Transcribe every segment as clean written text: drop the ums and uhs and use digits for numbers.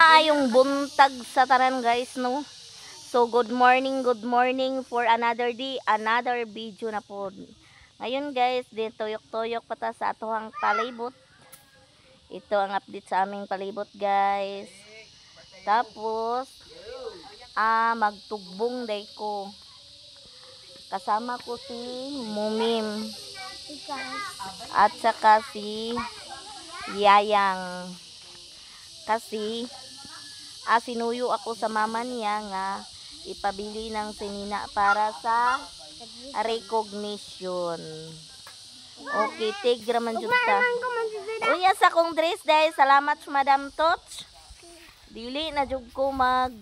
Maayong buntag sa tanan, guys, no. So good morning for another day, another video na po. Ngayon, guys, di tuyok-tuyok pa ta sa atohang palibot. Ito ang update sa aming palibot, guys. Tapos magtugbong day ko. Kasama ko si Mumim at saka si Yayang. Kasi sinuyo ako sa mama niya nga ipabili ng sinina para sa recognition. Okay, tigra man jud ta. Uy, sa akong dress dahil salamat, Madam Toch. Dili na jud ko mag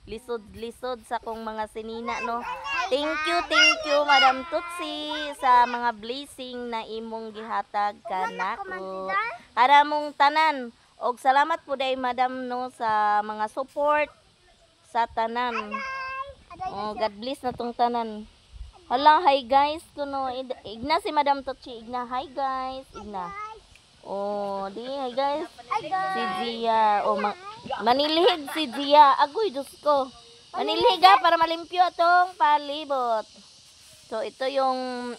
lisod-lisod sa akong mga sinina, no. Thank you, Madam Tutsi, sa mga blessing na imong gihatag kanako. Para mong tanan. Og salamat po day, Madam, no, sa mga support sa tanan. Oh, God bless na tong tanan. Hala, hi guys kuno. Igna si Madam Tutsi, igna. Hi guys, igna. Oh, di hi guys. Si Gia, oh, manilhig si Gia. Agoy, Diyos ko. Manilhig ha, para malimpyo atong palibot. So ito yung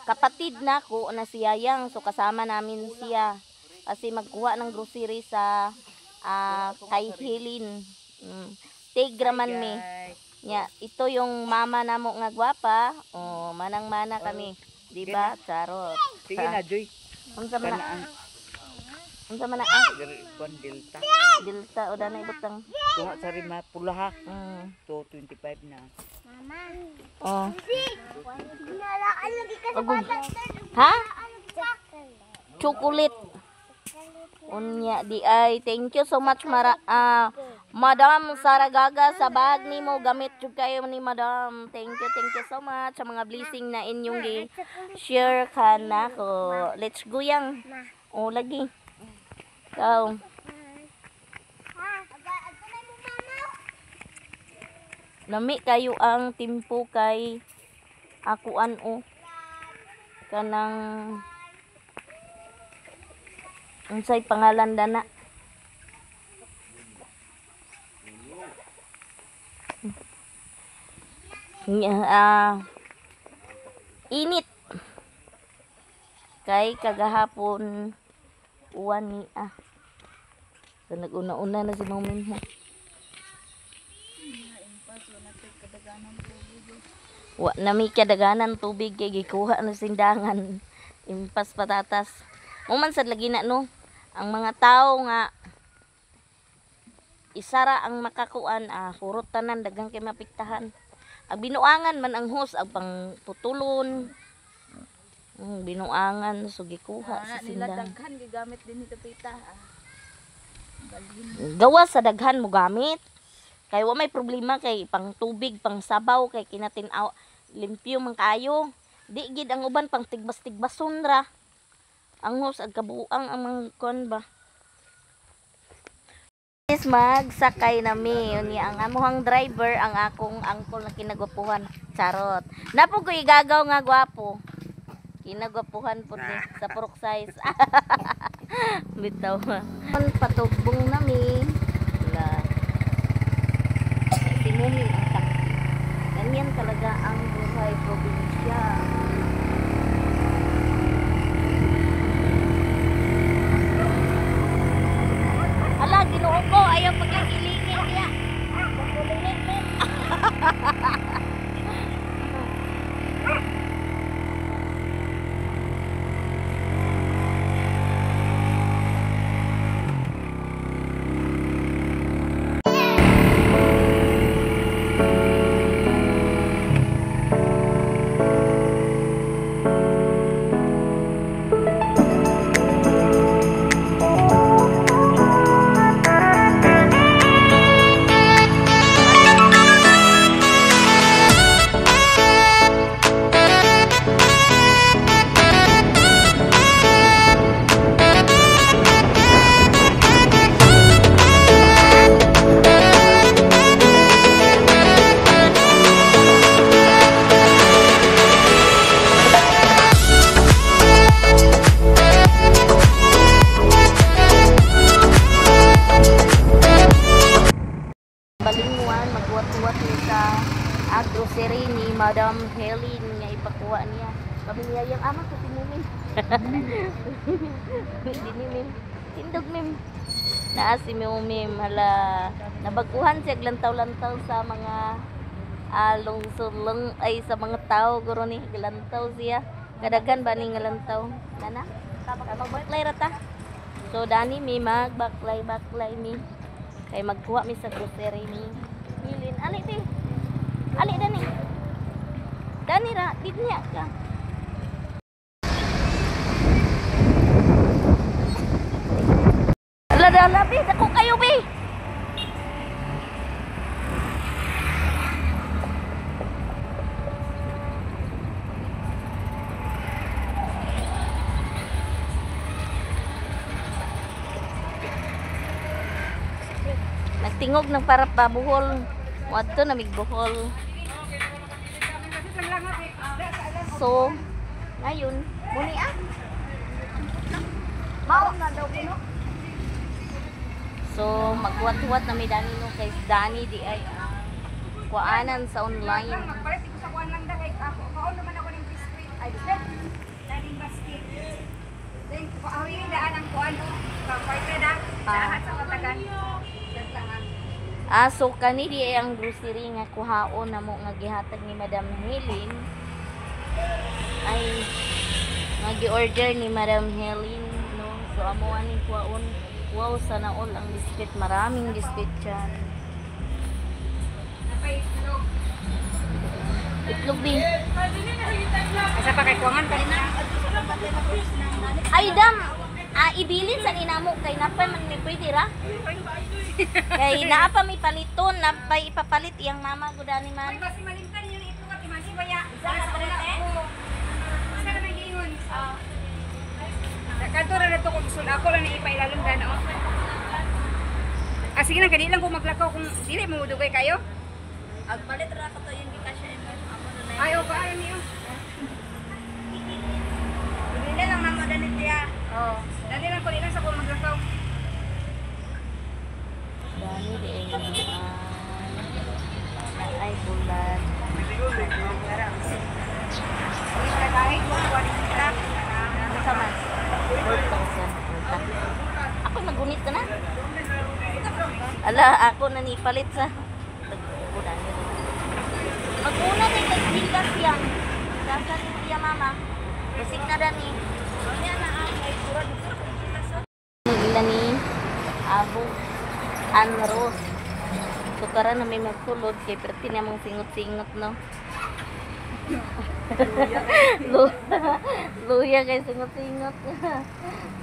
kapatid na ko na si Yayang. So kasama namin siya kasi magkuha ng grocery sa kay Helene. Tigra man mi. Nya, ito yung mama namo nga gwapa. Oh, manang-mana kami. Di ba? Charot. Sige na, Joy. Unsa man na? Kana ang Unsa man na? Ah? Kuan Delta. Delta o dana ibutang. Tunga sa rima pula ha. 225 na. Oh. Agoy. Ha? Chocolate. Unya di ay thank you so much, mara Madam Sara Gaga, sa bag nimo. Gamit jud kayo ni Madam. Thank you so much sa mga blessing na inyong gi share kanako. Let's go, yang. Oh, lagi. Go. Lami kayo ang timpo kay akuan o kanang unsay pangalan dana? Init kay kagahapon uwan ni ah. So nag-una-una na si Mumin mo. Wa na mi kadaganan tubig kay gikuha na sindangan. Impas patatas. Mo man sad lagi na, no. Ang mga tao nga isara ang makakuan, hurot tanan, daghang kay mapiktahan. Ang binuangan man ang hose ag pang putulon. Binuangan so gikuha sa nila sindangan. Daghan gigamit din ito pita. Ah. Gawa sa daghan mo gamit. Kay wa may problema kay pang tubig, pang sabaw kay kinatin-aw limpyo man kaayo. Di gid ang uban pang tigbas-tigbason ra. Ang hose ag kabuang ang mga kuan ba. Guys, magsakay na mi. Unya ang amuhang driver ang akong angkol na kinagwapuhan. Charot. Napo ko igagaw nga gwapo. Kinagwapuhan pud ni sa purok size. Bitaw. Patugbong nami. La. Si Muming ang taxi. Ganyan talaga ang buhay probinsya. Ala, Ginoo ko, ayaw paglingi-lingi niya. Madam Helen nga ipakuha niya. Kami niya yung ama ko tinumin. Dinimim. Tindog mim. Naa si Mimim, hala. Nabaguhan siya lantaw-lantaw sa mga along sulong ay sa mga tao guro ni gilantaw siya. Kadaghan ba ni nga lantaw? Nana? Magbaklay ra ta. So dani mi magbaklay-baklay mi. Kay magkuha mi sa grocery ni Hilin. Ali di. Ali dani. Dani ra, di niya ka. Ala dala bi, dako kayo bi. Nagtingog ng para pabuhol. Wadto na migbuhol. So, ngayon, muni ah. Mao na daw kuno. So, maghuwat-huwat na mi Dani no kay Dani di ay kuanan sa online. Magpalit ko sa kuan lang da kay ako. Kaon naman ako ng biscuit. Ay, biscuit. Daning basket. Then awi daan ang kuan o. Partner na. Lahat sa katagan. Daglangan. Ah, so kani di ay ang grocery nga kuhaon namo nga gihatag ni Madam Helen. Ay nga gi-order ni Madam Helen no. So amo aning kuhaon. Wow, sana all ang biscuit, maraming biscuit dyan. Napay itlog. Itlog din. Asa pa kay kuangan pa na. Ay dam, ibilin sa ninamo kay napay man mi pwede ra. Kay naa pa mi paliton, napay ipapalit iyang mama gudani man. Ay, basi malimtan yun itlog at imasi baya. Isa ka na. Isa na may giingon. Kanto ra na to kung gusto ako lang na ipailalom dana oh. Ah, sige lang, kadi lang ko maglakaw kung dili mo dugay kayo. Agpalit ra ka to yung gikasya amo na. Ay, o pa ay niyo. Dili lang namo dani tiya. Oh, dali lang ko dili lang sa ko maglakaw. Dani di ay ay bulan. Unsa man? 4,000. Ako nagunit na na. Ala, ako na nipalit sa Maguna ni kay gilas yang. Sasa ni siya mama. Basig na dani. Ila ni Abo Anros. So karon na may magsulod kay perti na mong singot-singot no. Luya kay singot-singot.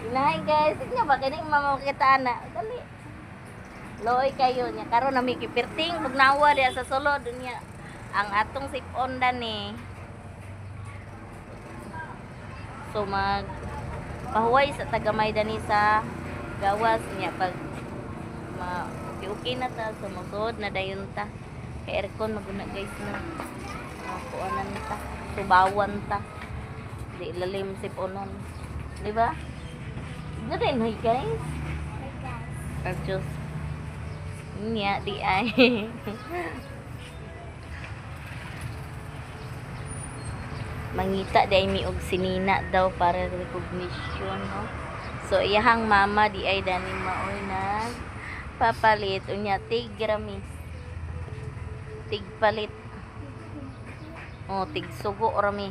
Inahin guys, tingnan ba kini mama kita ana. Dali. Loy kayo niya karon na may kipirting bugnawa diya sa sulod niya. Ang atong sip-on dani. So mag pahuway sa tagamay dani sa gawas niya pag ma okay, okay na ta so magsuod na dayon ta. Kay aircon maguna guys na. Kuanan ta, subawan ta. Di lalim sip-onon. Di ba? Good din, hey guys. Purchase. Niya di ay. Mangita di ay mi og sinina daw para recognition no. So iyahang mama di ay dani maoy nag papalit unya tig rami. Tigpalit. Oh, tigsugo rami.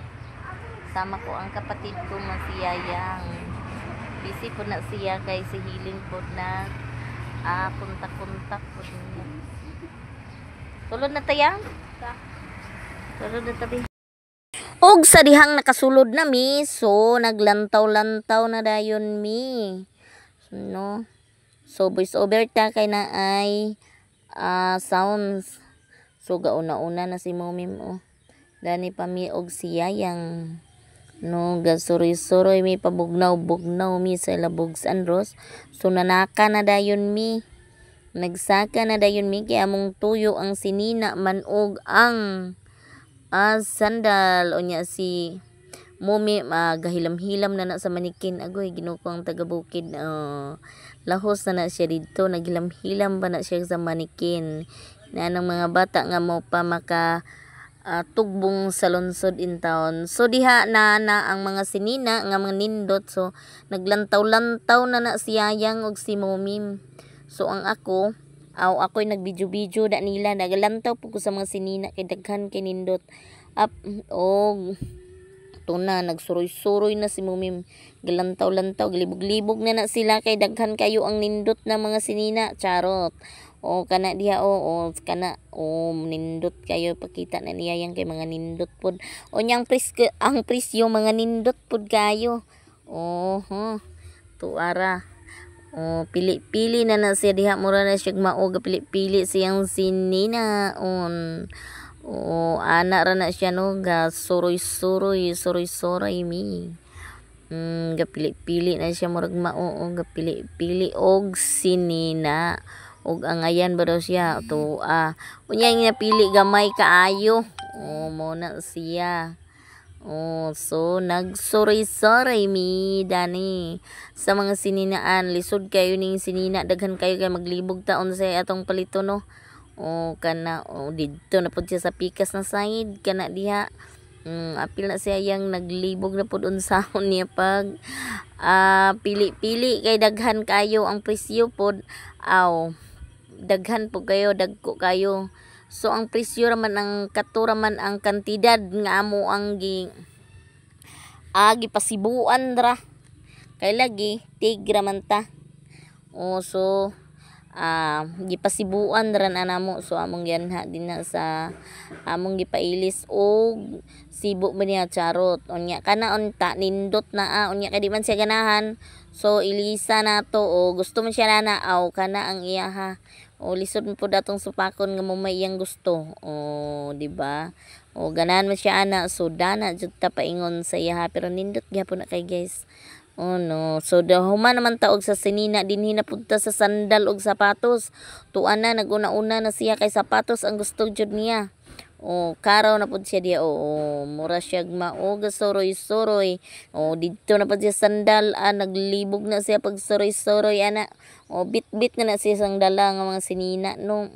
Sama ko ang kapatid ko nga si Yayang. Busy po na siya kay si Healing po na kontak-kontak po niya. Sulod na tayang? Sulod na tabi. Og sa dihang nakasulod na mi, so naglantaw-lantaw na dayon mi. No? So voice over ta kay na ay sounds. So gauna-una na si Momim oh. Dani pa mi og si Yayang. No, gasuroy-suroy mi pabugnaw-bugnaw mi sa Labog San Ros. So nanaka na dayon mi. Nagsaka na dayon mi kay among tuyo ang sinina manog ang sandal. Unya si Mumi gahilam-hilam na na sa manikin. Agoy Ginoo ko ang taga-bukid. Lahos na na siya didto, naghilam-hilam pa na siya sa manikin. Na ng mga bata nga mo pa maka Tugbong sa lungsod in town. So diha na na ang mga sinina nga mga nindot, so naglantaw-lantaw na na si Yayang og si Momim. So ang ako, aw, ako'y nagbidyo-bidyo da nila, naglantaw po ko sa mga sinina kay daghan kay nindot. Up og tuna nagsuroy-suroy na si Mumim. Gilantaw-lantaw, gilibog-libog na na sila kay daghan kayo ang nindot na mga sinina, charot. O kana diha, o, o kana o nindot kayo, pakita na niya yang kay mga nindot pod. O nyang presyo, ang presyo mga nindot pod kayo. Oho, tuara. O pili-pili na na siya diha, mura na siya mao pili-pili siyang sinina on. O ana ra na siya no, ga suroy-suroy, suroy-suroy mi. Gapili-pili na siya murag mao, o gapili-pili og sinina. Og angayan ba daw siya tuwa. Unya ang napili gamay kaayo. O mo na siya. Oh, so nagsuroy-suroy mi dani sa mga sininaan. Lisod kayo ning sinina, daghan kayo kay maglibog taon sa atong palito no. O kana, o didto na pud siya sa pikas na side kana diha. Apil na siya yang naglibog na pud unsahon niya pag pili-pili kay daghan kayo ang presyo pod. Aw, daghan po kayo, dagko kayo. So ang presyo raman ang kato raman ang kantidad nga amo ang gi gipasibuan ra. Kay lagi tig raman ta. O so gipasibuan ra na namo, so among gianha din na sa among gipailis og sibo ba niya, charot. Unya kana unta nindot na, unya kay di man siya ganahan, so ilisa nato. O gusto man siya nana, aw kana ang iya ha. O lisod man pud atong supakon nga mo may iyang gusto, o di ba? O ganahan man siya ana, so dana jud ta paingon sa iya ha, pero nindot gyapon na kay guys. Oh no. So human naman ta og sa sinina, dinhi na pud ta sa sandal og sapatos. Tuan na naguna-una na siya kay sapatos ang gusto jud niya. O karaw na pud siya diya. O, mura siya mao suroy-suroy. O didto na pud siya sandal, naglibog na siya pag suroy-suroy ana. O bit-bit na na siya sang dala nga mga sinina no.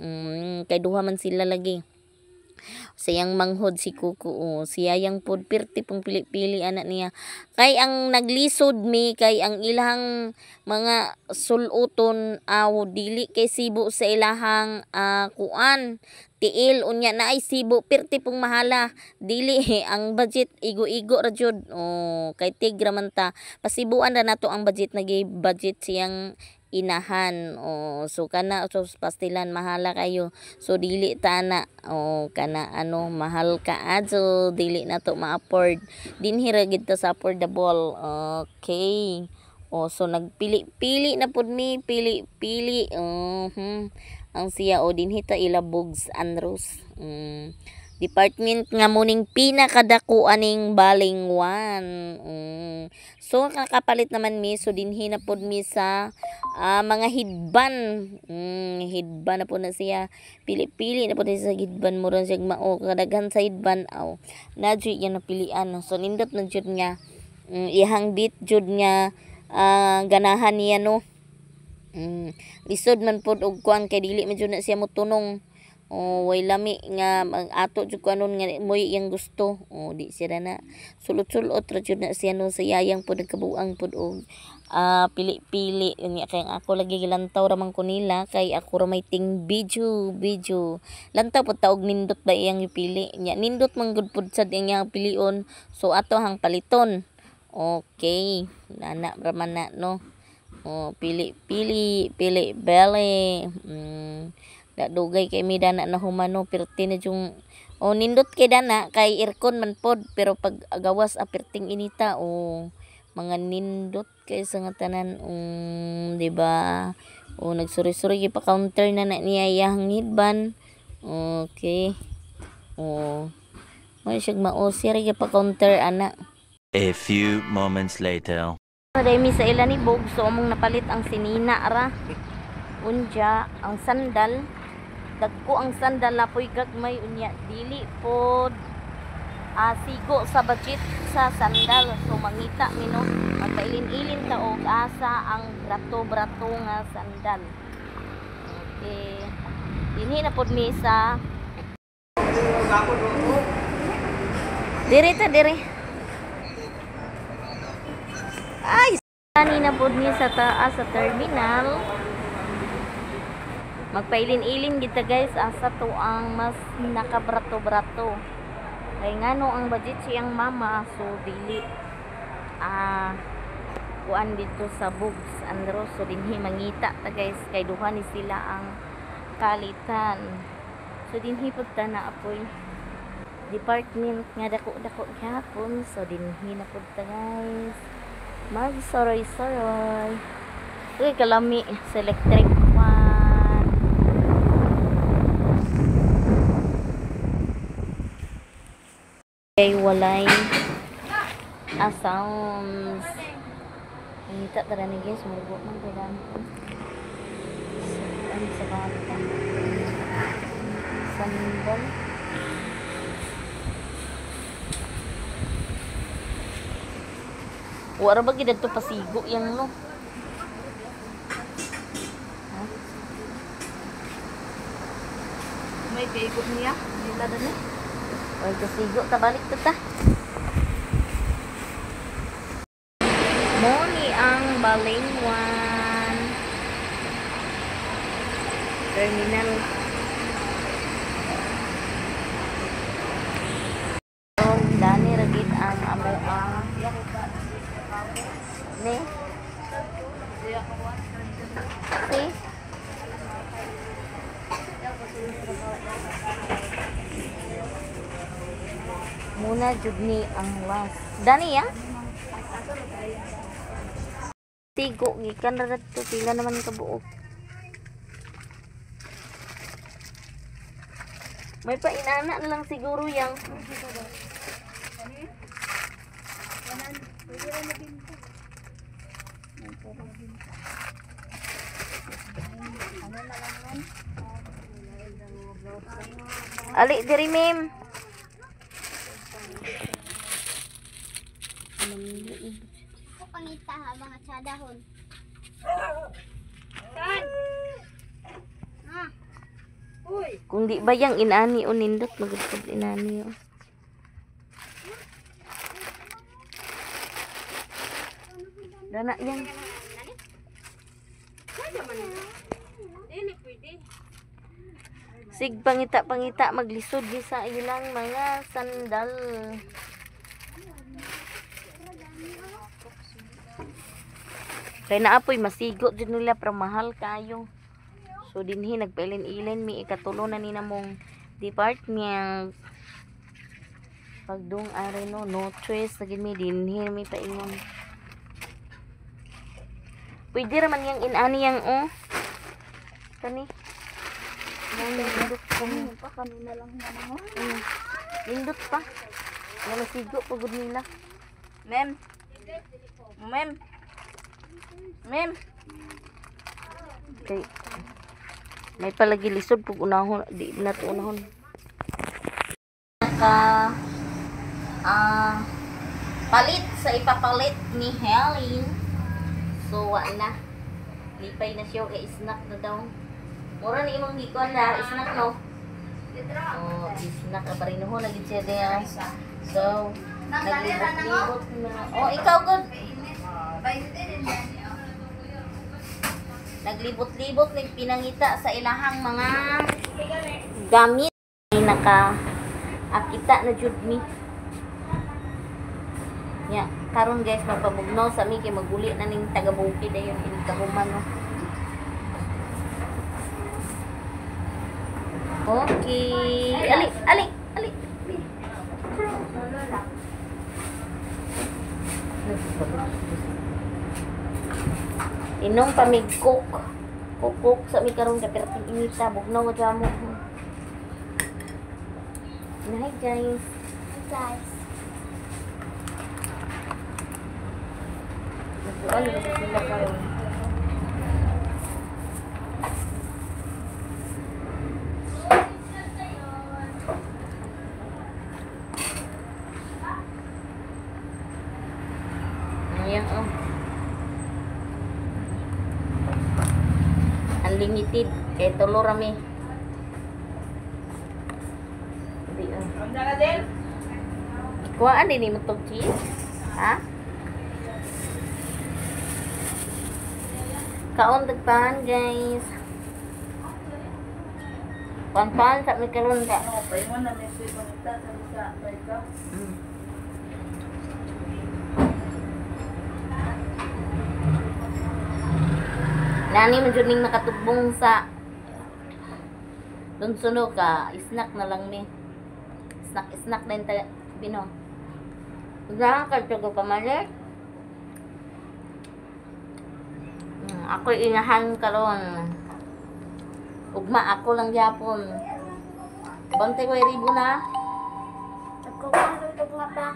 Kay duha man sila lagi. Siyang manghod si Kuko, o siya yang pod pirti pong pili-pili ana niya. Kay ang naglisod mi kay ang ilahang mga suluton aw dili kay sibo sa ilahang kuan tiil, unya na ay sibo pirti pong mahala, dili ang budget igo-igo ra jud. O kay tig ra man ta, pasibuan ra nato ang budget, nagi budget siyang inahan. O so kana, so pastilan mahala kayo, so dili ta na, o kana ano mahal ka so dili na to ma-afford, dinhi ra gid ta sa affordable. Okay, o so nagpili-pili na pud mi, pili-pili. Ang siya o dinhi ta ilabog sa Andros department nga muning pinakadako aning Balingwan. So kakapalit naman mi, so dinhi na pud mi sa mga hidban. Hidban na pud na siya, pili-pili na pud siya sa hidban, mura siya mao kadaghan sa hidban. Aw na jud iya napilian, so nindot na jud nga iyang bit jud nga ganahan niya no. Lisod man pud og kuan kay dili man jud na siya motunong. O way lami nga ato jud kuanon nga moy iyang gusto. O di siya na sulot-sulot ra jud na siya no, sa yayang pud nagkabuang pud og pili-pili. Unya kay ako lagi gilantaw ra man ko nila kay ako ra may ting video video. Lantaw pud ta og nindot ba iyang ipili. Nya nindot man gud pud sad iyang pilion, so ato hang paliton. Okay, nana ra man na no. O pili-pili, pili bele. Dugay kay mi dana na humano, pirti na yung o nindot kay dana kay aircon man pod, pero pag gawas perting inita. O mga nindot kay sa nga tanan, di ba? O nagsuri-suri pa counter na na niya iyang hidban. Okay. O mo siya mao siya ra pa counter ana. A few moments later. Day mi sa ila ni Bog, so among napalit ang sinina ra. Unya ang sandal, dagko ang sandal na poy gagmay, unya dili pod sigo sa budget sa sandal, so mangita mi no, magpailin-ilin ta og asa ang brato-brato nga sandal. Okay, dinhi na pod mi sa Diri ta diri. Ay, ani na pud ni sa taas sa terminal. Magpailin-ilin kita guys asa to ang mas nakabrato-brato. Kay ngano ang budget siyang mama, so dili kuan dito sa Bugs Andros, so dinhi mangita ta guys kay duha ni sila ang palitan. So dinhi pud ta na apoy department nga dako-dako gyapon, so dinhi na pud ta guys. Magsoroy-soroy. Uy, kalami sa electric fan. Kay walay sounds. Ngita tara ni guys, murgo man kay dami. Ano sa bata? Sandal. Wala ba gid adto pasigo yang no? Ha? May kaigo niya. Dita dani. Oy, kasigo ta balik ta ta. Moni ang Balingwan Terminal. Dani ragit ang amo ang ni. See? Muna jud ni ang last. Dani ya? Tigo gikan ra dadto pila naman ka buok. May painana na lang siguro yang. Ali diri ma'am. Pangita habang at sa dahon. Ah. Kung di ba yang inani o nindot magud inani o. Dana yang. Sig pangita-pangita maglisod gyud sa ilang mga sandal. Kay naapoy masigo jud nila pero mahal kayo. So dinhi nagpailin-ilin mi ikatulo na ni namong department. Pagdung ari no, no choice na gid mi dinhi mi paingon. Pwede ra man yang inani yang oh. Kani. Nindot pa pa kanina lang na mo. Nindot pa. Nga masigo pagod nila. Mem. Mem. Mem. Kay may palagi lisod pag unahon, di na to unahon. Naka palit sa ipapalit ni Helen. So wa na. Lipay na siya kay snack na daw. Mura ni imong gikuan na snack no. Oh, snack ka pa rin ho lagi siya diya. So, naglibot-libot na. Oh, ikaw gud. Naglibot-libot nagpinangita sa ilahang mga gamit. Naka akita na jud mi. Ya, karon guys magpabugnaw sa mi kay maguli na ning taga bukid dayon in kahuman no. Okay. Ali, ali, ali. Inom pa mig cook. Cook sa mi karon kay perting inita bugnaw jud mo. Hi guys. Hi guys. Nagkuan na sila karon. Ayan oh. Unlimited kay tulo ra mi. Di ah. Kuhaan din mo tong cheese? Ha? Kaon tagpan, guys. Pan-pan sa mi karon ka. Nani man jud ning nakatubong sa Lunsuno ka, snack na lang mi. Snack na yung bino. Unahan ka ito pamalit. Ako inahan karon. Ugma ako lang gyapon. Bantay ko ribo na. Nagkukuha pa.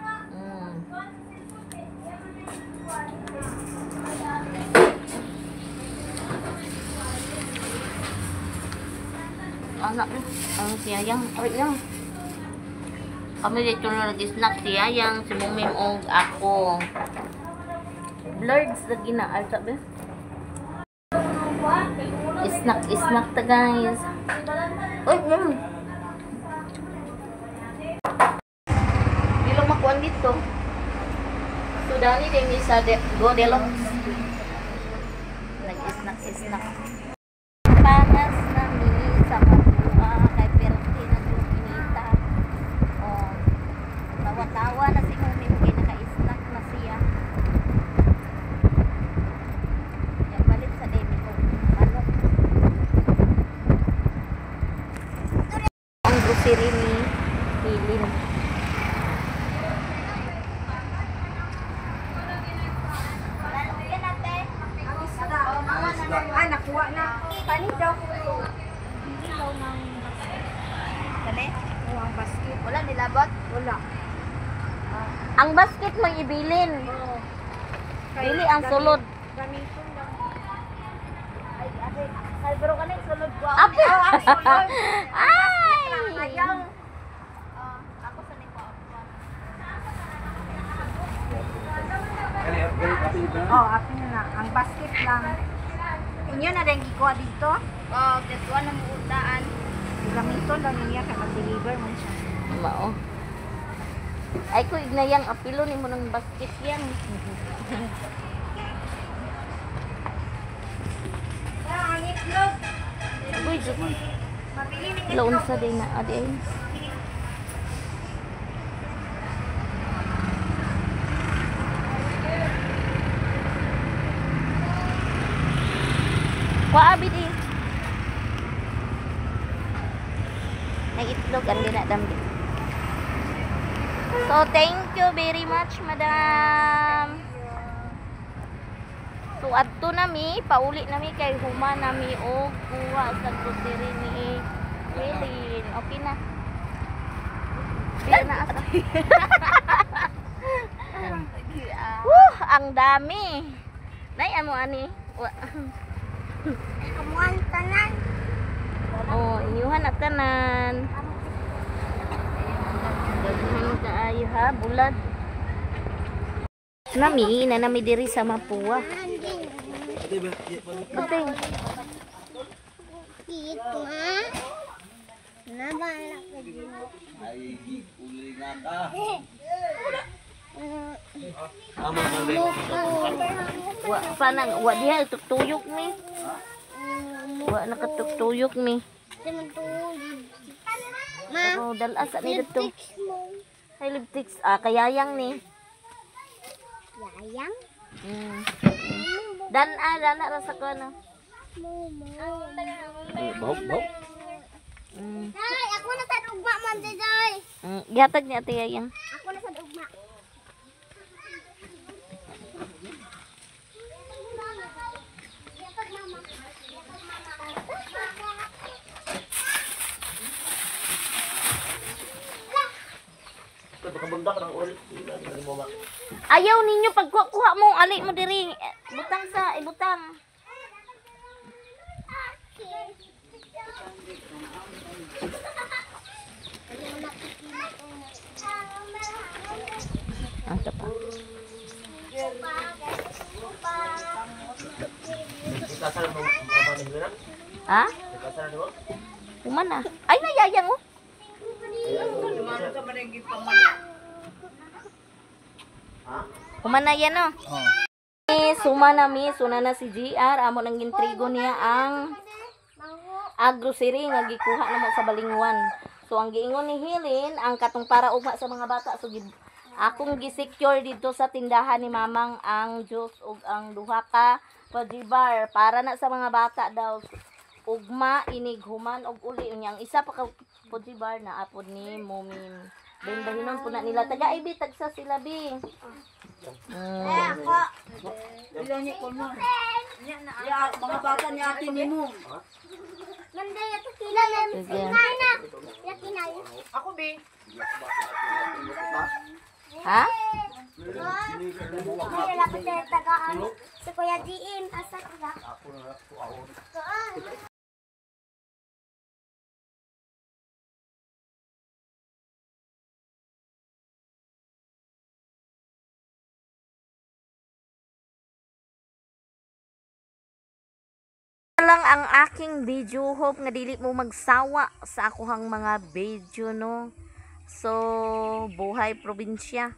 Anak, ang siyayang, ay lang. Kami dito na nag-snack siyayang, si Mumim og ako. Blurred sa gina, ay sabi. Snack ta guys. Uy, Di lang makuan dito. So, dani din sa Go Deluxe. Nag-snack. Panas na mi sa Mapua kay perti na yung inita. Oh, tawa-tawa na si Mumim kay naka-snack na siya. Yan, balik sa demi ko. Manok. Ang grocery ni Hilin. Ah, nakuha na. Paano daw? Kani? Oh, ang basket. Wala nilabot? Wala. Ang basket mang ibilin. Dili ang sulod. Gamiton lang. Ay, pero kanay sulod ko. Apo! Ang sulod. Ay! Ayaw. Ako sa ni ko. Oh, apin na. Ang basket lang. Inyo na rin gikuha dito. Oh, kaya na mo utaan. Gamiton lang niya kay mag-deliver man siya. Mao. Ay ko ignayang apilo ni mo ng basket yan. Ang itlog. Uy, Diyos. Mabili ni Laon sa din na adi ay. Kuha abi di. Nag-itlog ang dinadambi. So, thank you very much, madam. So, adto nami, pauli nami kay huma nami og kuha sa grocery ni Wilin. Okay na. Pila na asa. Woo, ang dami. Nay, amo ani. Amuan tanan. Oh, inyuhan at tanan. Daghan kaayo ha, bulad. Nami, na nami diri sa Mapua. Ate, Dito ha. Nabala ko dito. Wa pa nang wa diha tuktuyok mi. Wa nakatuktuyok mi. Ma, Pero dala sa ni dito. lipsticks mo. Ay lipsticks ah kayayang ni. Yayang? Dan ah dana ra sa kuno. Bahok, bahok. Day, ako na sa ugma man, Day. Gihatag ni Ate Yayang. Ako na sa ugma. Ayaw ninyo pagkuha mo ali mo diri. Butang sa ibutang. Ang pa. Ha? Human na. Ay, nayayang oh. Human na yan, no? Eh, suma na mi, suna na si GR. Amo nang gintrigo niya ang grocery nga gikuha namo sa Balingwan. So ang giingon ni Helen, ang katong para ugma sa mga bata, so akong gisecure dito sa tindahan ni Mamang ang juice ug ang duha ka Fudgy bar para na sa mga bata daw ugma inig human og uli unya ang isa pa ka Fudgy bar na apod ni Mumin. Bendahinon po na nila taga ibi tagsa sila bi. Ya, mga bata ni ate ni mo. Manday ato kila na. Sige. Na. Laki na. Ako be. Ha? Kuya lapit na tagaan. Si Kuya GM asa ka? Lang ang aking video, hope nga dili mo magsawa sa akuhang mga video, no. So buhay probinsya,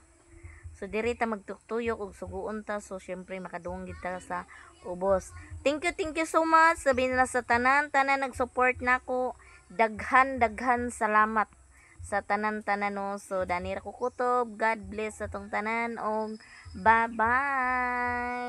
so diri ta magtuktuyok og suguon ta, so syempre makadungog gid ta sa ubos. Thank you, thank you so much sabi na sa tanan tanan nag-support nako. Daghan daghan salamat sa tanan tanan, no. So dani ra ko kutob. God bless sa tong tanan og bye bye.